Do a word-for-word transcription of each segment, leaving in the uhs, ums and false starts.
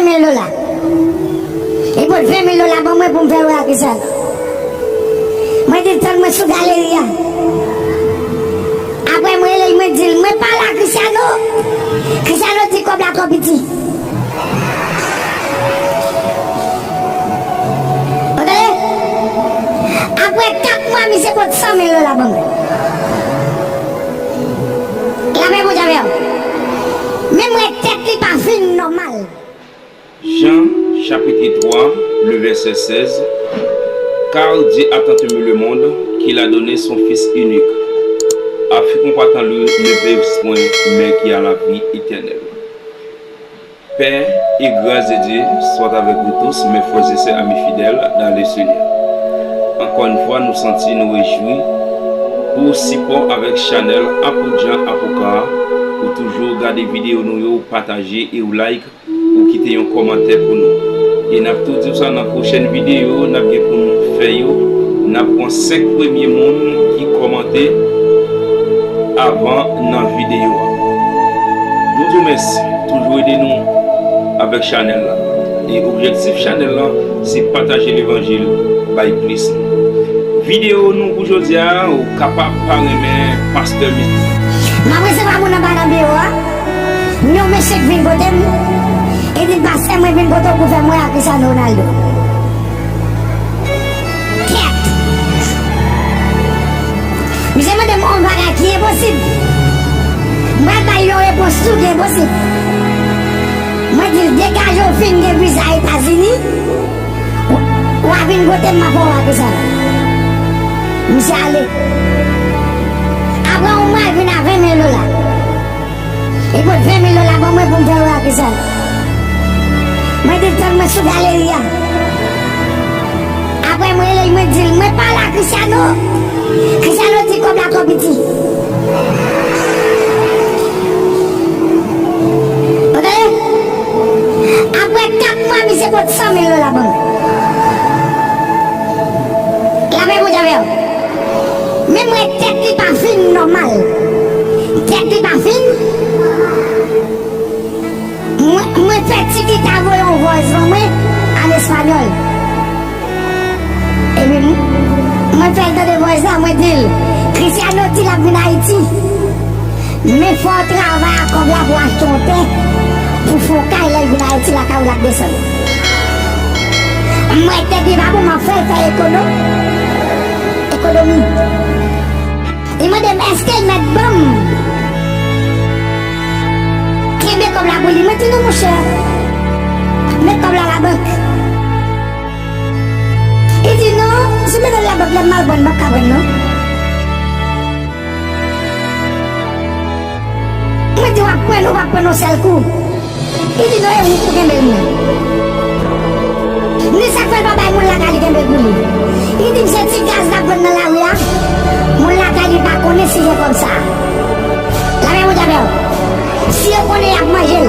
mil dola. Li pot ven mil dola ban mwen pou m fè l wè a Cristiano. Mwen di l tann mwen sou galeri a. Apre mwen rele l, mwen di l, mwen pale a Cristiano. Cristiano di kòb la twò piti. Ou tande? Apre kat mwa, misye pot san mil dola ban mwen. Lapè Bondye avè w. Men mwen tèt li pa fin nòmal. Jean, chapitre trois, le verset seize, Car Dieu a tant aimé le monde qu'il a donné son Fils unique, afin qu'on croit en lui ne périsse point, mais qu'il a la vie éternelle. Paix et grâce de Dieu soient avec vous tous, mes frères et sœurs, amis fidèles dans le Seigneur. Encore une fois, nou santi nou rejwi pou sipò avèk chanèl Apou Jean Apou Ka, ou toujou gade videyo nou yo, ou pataje e ou like, ou kite yon kòmantè pou nou. E n ap tou di w sa, nan pwochèn videyo n ap gen pou n fè yo, n ap pran senk premye moun ki kòmante avan nan videyo a. Nou di w mèsi, toujou ede nou avèk chanèl la. E objektif chanèl la, se pataje levanjil bay plis moun. Videyo nou pou jodi a, ou kapab pa renmen pastè Mis. M ap resevwa moun anba nan biwo a. Yon mesye k vin kote m, li di m, pastè, mwen vin kote w pou fè m wè a Cristiano Ronaldo. Kèt! Misye mande m yon bagay ki enposib. M pral bay yon repons tou ki enposib. Mwen di l, degaje w fin gen viza Etazini, w a vin kote m, m ap wè w a Cristiano. Misye ale. Apre yon mwa, l vin a ven mil dola. Li pot ven mil dola ban mwen pou m fè wè a Cristiano. Mwen di l tann mwen sou galeri a. Apre mwen rele l, mwen di l, mwen pale a Cristiano. Cristiano di kòb la twò piti. Ou tande? Apre kat mwa, misye pot san mil dola ban mwen. Lapè Bondye avè w. Men mwen tèt li pa fin nòmal. Tèt li pa fin. Mwen, mwen fè ti gita voye yon voice ban mwen an espanyòl. Epi m-, mwen fè l tande voice la, mwen di l, Cristiano di l ap vin Ayiti. Men fò w travay ak kòb la pou w achte yon tè, pou fè yon kay, lè l vin Ayiti, lakay ou l ap desann. Mwen tèt li pa bon, m ap fè l fè ekono-, ekonomi. Li mande m, èske l mèt ban m kenbe kòb la pou li? Mwen di, non, monchè, met kòb la labank. Li di, non, si m mete l labank, lè m al pran l, m p ap ka pran l, non. Mwen di, w ap pran l, ou p ap pran l yon sèl kou. Li di, non, e ou pou kenbe l menm. M di, sa k fè l pa bay moun lakay li kenbe l pou li? Li di m se ti gaz l ap vann nan lari a. Moun lakay li pa konnen si gen kòb sa a. Lapè Bondye avè w. Si yo konnen, y ap manje l.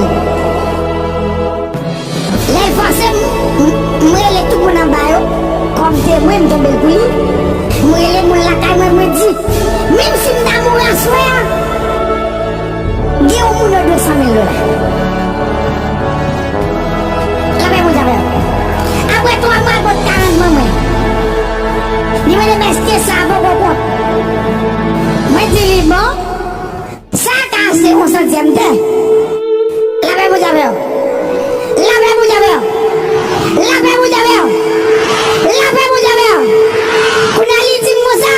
Lè l fòse m, m, m rele tout moun anba yo kòm temwen, m kenbe l pou li. M rele moun lakay mwen, mwen di, menm si m ta mouri aswè a, gen yon moun yo dwe san mil dola. Lapè Bondye avè w. Apre twa mwa, l pot karant ban mwen. Li mande m èske sa a poko kont. Mwen di li, bon, sa a ka achte yon santyèm tè. Lapè Bondye avè w. Lapè Bondye avè w. Lapè Bondye avè w. Lapè Bondye avè w. Kounye a, li di m konsa,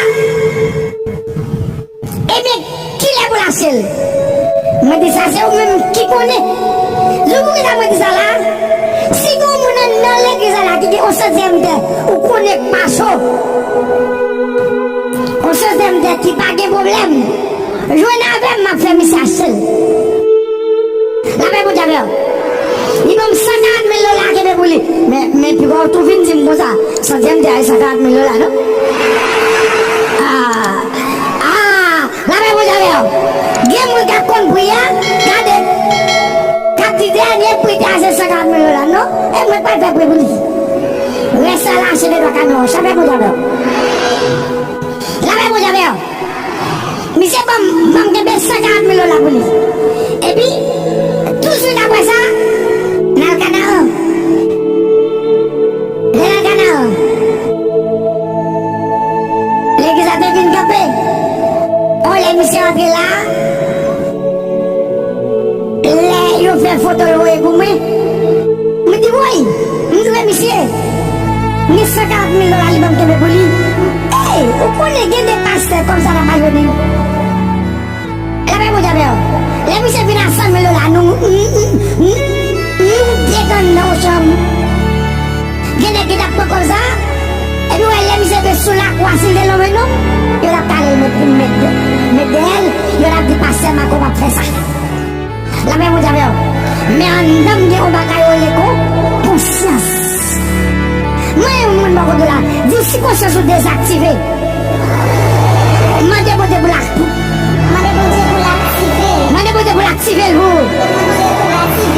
ebyen, kilè pou l achte l? Mwen di, sa se ou menm ki konnen. Di w poukisa mwen di sa la? Si gen yon moun anndan legliz la la ki gen yon santyèm tè, ou konnen k pa cho. Yon santyèm tè ki pa gen pwoblèm. Jwenn avè m, m ap fè misye achte l. Lapè Bondye avè w. Li ban m san karant mil dola, kenbe pou li. Men, men piga w tou vin di m konsa, santyèm tè a se san karant mil dola, non? Ah, ah, lapè Bondye avè w. Gen moun k ap konn pri a, gade, k ap di dènye pri tè a se san karant mil dola, non? E mwen k pral fè pri pou li. Rès la, l achte de twa kamyon, lapè Bondye avè w. Lapè Bondye avè w. Misye ban m, ban m kenbe san karant mil dola pou li. Epi, touswit apre sa, n al Kanaran. Fè foto l voye pou mwen. Mwen di, woy, m di, wè misye, ni san karant mil dola li ban m kenbe pou li. Ey, ou konnen gen de pastè kòb sa n ap al jwenn li. Lapè Bondye avè w. Lè misye vin a san mil dola, nou, nou, nou, nou detann nan yon chanm. Gen nèg ki t ap pran kòb sa, epi w wè lè misye te sou lakwa, si l te lonmen non, yo t ap kale l met, met, met dèyè l, yo t ap di pastè Mako p ap fè sa. Lapè Bondye avè w. Men anndan m gen yon bagay yo rele kon konsyans. Mwen yon moun bò kote la, di w si konsyans ou dezaktive, mande Bondye pou l ak-, mande Bondye pou l aktive l pou ou.